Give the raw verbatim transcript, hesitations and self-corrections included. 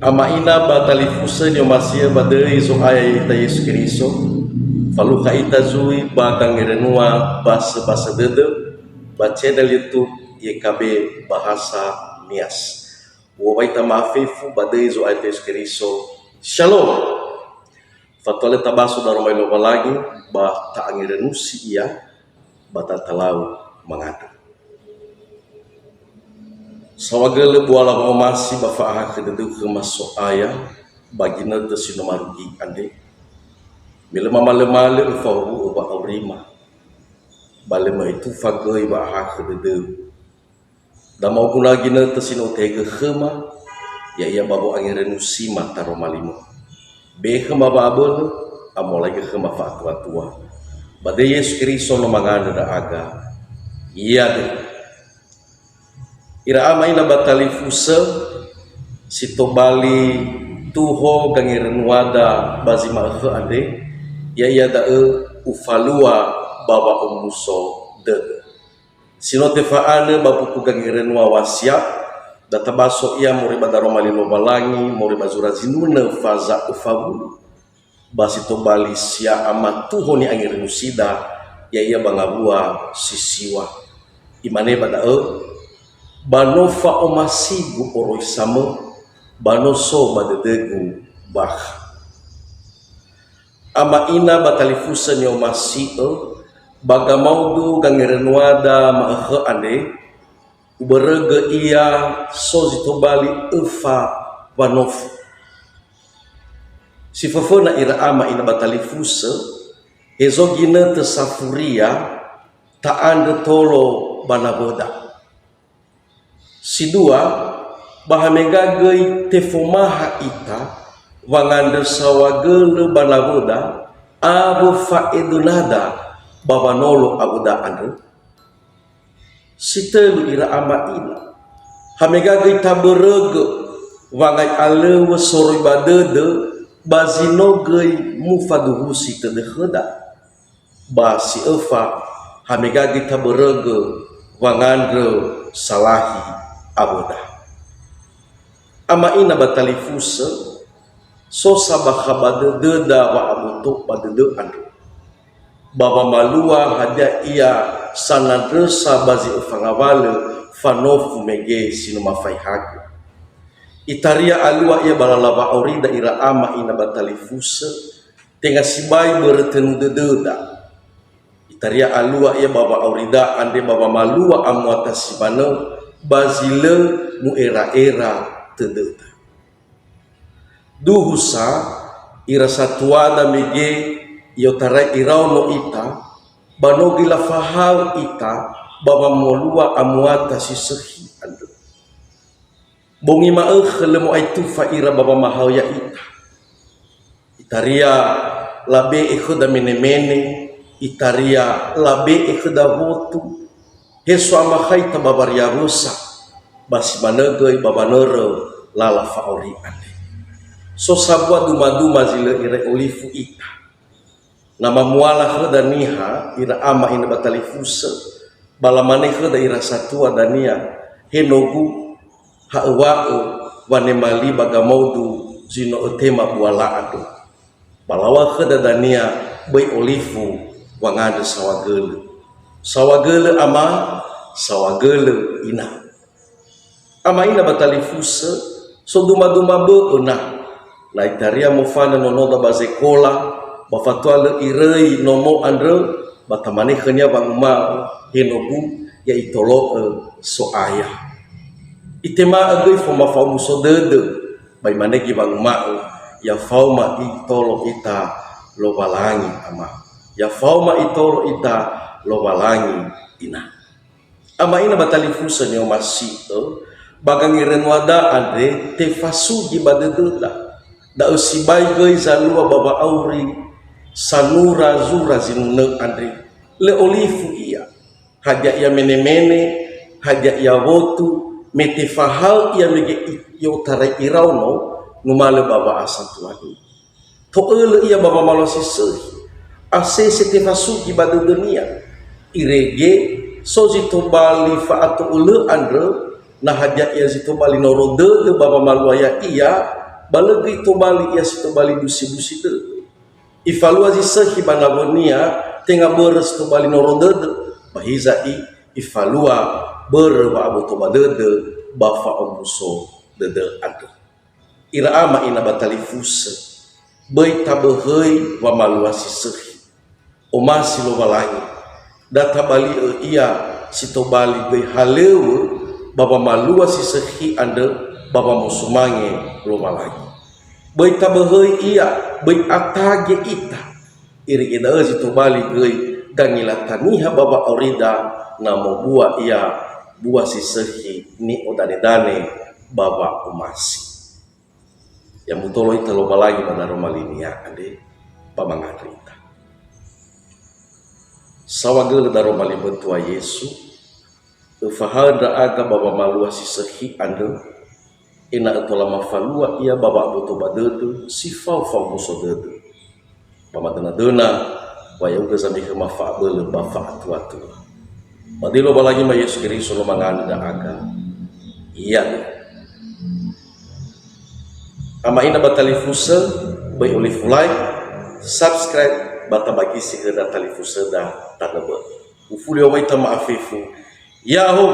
Ama ina ba talifusö ni'omasi'ö ba döi Zo'aya ya'ita Yesu Keriso, falukha ita zui ba gangerenua basöbasö dödö ba channel YouTube Y K B Bahasa Nias. U'owai ita ma'afefu ba döi Zo'aya ya'ita Yesu Keriso. Shalom. Fatua lö tabaso daroma li Lowalangi ba ta'angerenusi Ia ba tatalau mangandrö. Saohagölö buala wa'omasi ba fa'ahakhö dödöu khöma So'aya ba ginötö si no marugi andre, me lö mamalömalö öfahowu'ö wa'aurima, ba lö möi tufa göi wa'ahakhö dödöu. Damaogu na ginötö si no utehegö khöma, ya'ia ba wo'angerenusima taroma li-Mu. Be'e khöma wa'abölö, amolaigö khöma fa'atuatua. Ba döi Yesu Keriso no mangandrö ndra'aga. Ya'aga. Ira ama ina ba talifusö, si tobali tuho gangerenuada ba zi ma'ökhö andre, ya'ia da'ö ufalua ba wa'omuso dödö. Si no tefa'anö ba buku Gangerenua Wasiat, da tabaso ia moroi ba daroma li Lowalangi, moroi ba zura zinunö faza öfawulu. Ba si tobali sia'a matuho ni'angerenusida, ya'ia ba ngawua si siwa. Imane ba da'ö, "Ba no fa'omasigu oroisa-Mö, ba no so ba dödögu bakha." Ama ina ba talifusö ni'omasi'ö, ba gamaudu gangerenuada ma'ökhö andre, ubörögö ia so zi tobali öfa wanofu. Si föföna ira ama ina ba talifusö, hezo ginötö safuria ta'andrö tolo ba nawöda. Si dua, ba hamega göi tefomaha ita wangandrö saohagölö ba nawöda awö fa'edönada ba wanolo awöda andrö? Si tölu ira ama ina, hamega göi tabörögö wangai alöŵö soroi ba dödö ba zi no göi mufaduhusi tödö khöda. Ba si öfa, hamega göi tabörögö wangandrö salahi awöda. Ama ina ba talifusö, so sa bakha ba dödöda wa'aboto ba dödö andrö. Ba wamalua hadia ia sanandrösa ba zi öfa ngawalö fanofu mege si no mafaehagö. Itaria alua ia ba lala wa'aurida ira ama ina ba talifusö, tenga sibai börö tönu dödöda. Itaria alua ia ba wa'aurida andre ba wamalua amuata si manö ba zi lö mu'era'era tödöda. Duhu sa ira satuada mege i'otarai iraono ita, ba no göi lafahaö ita ba wamalua amuata si sökhi andrö. Bongi ma'ökhö lö mo'aitufa ira ba wamahaö ya'ita. Itaria labe'e khöda menemene, itaria labe'e khöda wotu, he so amakhaita ba wariawösa, ba si manö göi ba wanörö lala fa'auri andre. So sambua dumaduma zi lö irai olifu ita. Na mamuala khöda niha ira ama ina ba talifusö, ba lamane khöda ira satua dania, "He nogu, ha'öwa'ö wanema li ba gamaudu zi no ötema buala andrö." Ba lawa'ö khöda dania, "Böi olifu wangandrö saohagölö. Saohagölö ama, saohagölö ina." Ama ina ba talifusö, so dumaduma bö'ö na. Na itaria mofanö nonoda ba zekola, ba fatua lö iröi nomo andrö, ba tamane khönia wanguma'ö, "He nogu, ya itolo'ö So'aya." Itema'ö göi faoma fa'omuso dödö, ba imane göi wanguma'ö, "Ya faoma itolo ita Lowalangi ama. Ya faoma itolo ita Lowalangi ina." Ama ina ba talifusö ni'omasi'ö, ba gangerenuada andre tefasugi ba dödöda. Da'ö sibai göi zalua ba wa'auri sanura zura zinunö andre. Lö olifu ia. Hadia ia menemene, hadia ia wotu, me tefahaö ia mege i-, i'otarai iraono, numalö ba wa'asatuami. To'ölö ia ba wamalua si sökhi. Asese tefasugi ba dödönia. Irege, so zi tobali fa'ato'ölö andrö, na hadia ia zi tobali noro dödö ba wamalua ya'ia, Ba lö göi tobali ia si tobali busi-busi dödö. Ifalua zi sökhi ba nawönia, tenga börö si tobali noro dödö, ba hiza i, ifalua börö wa'aboto ba dödö ba fa'omuso dödö andrö. Ira ama ina ba talifusö, böi taböhöi wamalua si sökhi. Omasi Lowalangi, da tabali'ö ia si tobali göi halöŵö ba wamalua si sökhi andrö ba wamosumange Lowalangi. Böi taböhöi ia, böi atage ita. Irege da'ö zi tobali göi gangelata niha ba wa'aurida na mobua ia bua si sökhi ni'odanedane ba wa'omasi. Ya mutolo ita Lowalangi ba daroma linia andre, ba mangandrö ita. Saohagölö daroma li mbatua Yesu, öfahaö ndra'aga ba wamalua si sökhi andrö, ena'ö tola mafalua ia ba wa'aboto ba dödö si fao fa'omuso dödö. Ba madöna-döna, wa ya'ugö zamehöma fa'abölö ba fa'atua-tua. Ba döi Lowalangi ma Yesu Keriso no mangandrö ndra'aga. Iada'e. Ama ina ba talifusö, böi olifu like, subscribe, ba tabagisi khöda talifusöda tanö bö'ö. Ufuli wamaita ma'afefu. Ya'ahowu.